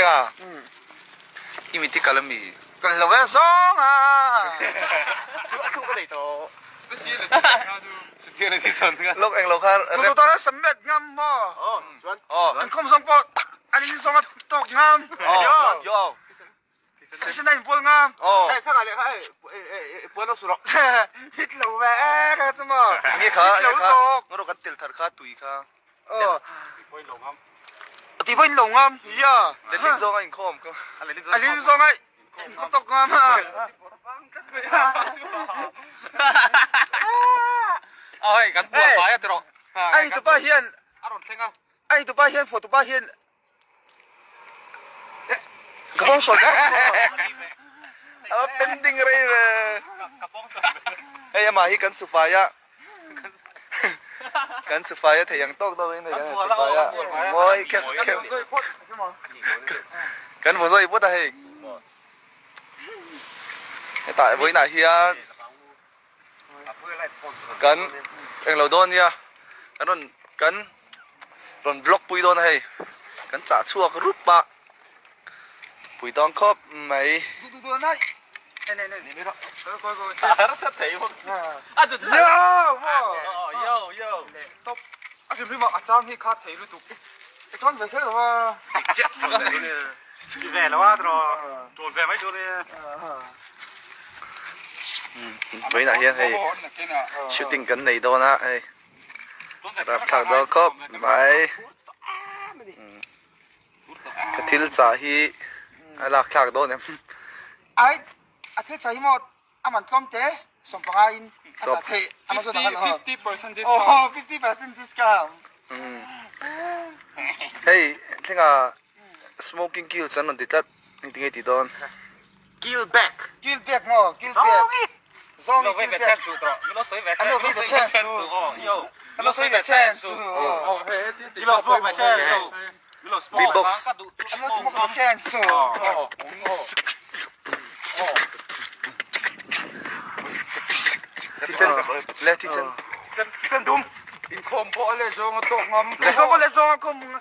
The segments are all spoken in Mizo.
Thleng a? I mit i kal ami? Kal lo e zawng a! Chu a thluk a nei tawh. Lawk eng lo kha Tu tu tana sammet ngam maw? An khawm zawng pawh tak an in zawng a tawk ngam. Yo! Thisen a inbual ngam. Hit lo ve e kha chu maw. Nge kha Hit lo tawk. Ngawrh kan tel thar kha tui kha. Aw. Ti pawhin lo ngam. Ya. Letling zawng a inkhawm ka. A letling zawng a inkhawm tawk ngam a. Ai tupa hian ai tupa hian phuah tupa hian Ka bawng sawn A pending rei ve. Hei amah hi kan sufai a. Kan sufai a thei ang tawk tawk in hei kan sufai a. Mawi khep khep. Kan vaw zawi pawt a hei. Hetah vawiinah hian kan englo dawn nia kan rawn kan rawn vlog pui dawn a hei kan chah chhuak rup a pui dawn khawp mai. Vawiinah hian hei shooting kan nei dawn a hei rapthlak dawn khawp mai ka thil chah hi a lak thlak dawn em. Ai a thil chah hi maw a man tlawm te 15 in a chah theih Amazon ah khan aw 50% discount. Hei thlenga smoking kills an rawn ti tlat. Engtin nge tih dawn? Kill back. Kill back maw? Kill back. Zawng i kill back. An lo vei ve chen su. An lo sawi ve chen su. Beatbox. An lo smoke ve chen su. Thisen le thisen. Thisen dum. Inkhawm pawh a leh zawng a tawk ngam. Inkhawm pawh a leh zawng a kawm ngam.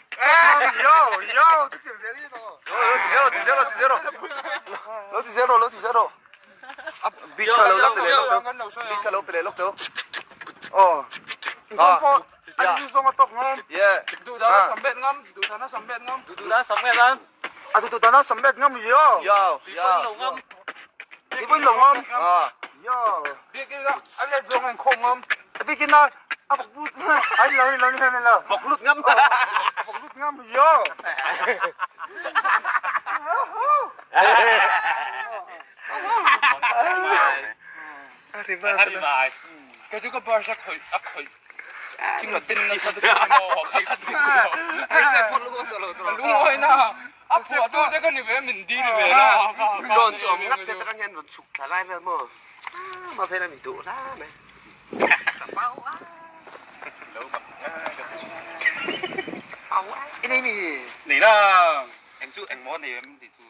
Yo yo. Lo ti zel rawh, ti zel rawh, ti zel rawh. Lo ti zel rawh, lo ti zel rawh. Beat kha lo la pe leh lawk teh u. Beat kha lo pe leh lawk teh u. Aw. Inkhawm pawh a leh zawng a tawk ngam. Yeah. Duh dana sam bet ngam, duh dana sam bet ngam. Duh dana sam bet ngam. A duh dana sam bet ngam yo. Yo yo. Ti pawhin lo ngam. Yo. Biakinn ah a let zawng in khawm ngam. Biakinn ah a bawk lut ai lo ni lo ni lo ni lo. Bawk lut ngam. A bawk lut ngam yo. Kei chu ka brush a khawih a khawih thing a pin nasa te pawh maw kha kha lungawi na a phuah tu te ka ni ve min dil ve na Drone chu awm ngat se takah hian rawn chhuk thla lai vel maw mahse la min duh hla mai. Nei mi Nei la eng chu engmaw nei em tih chu.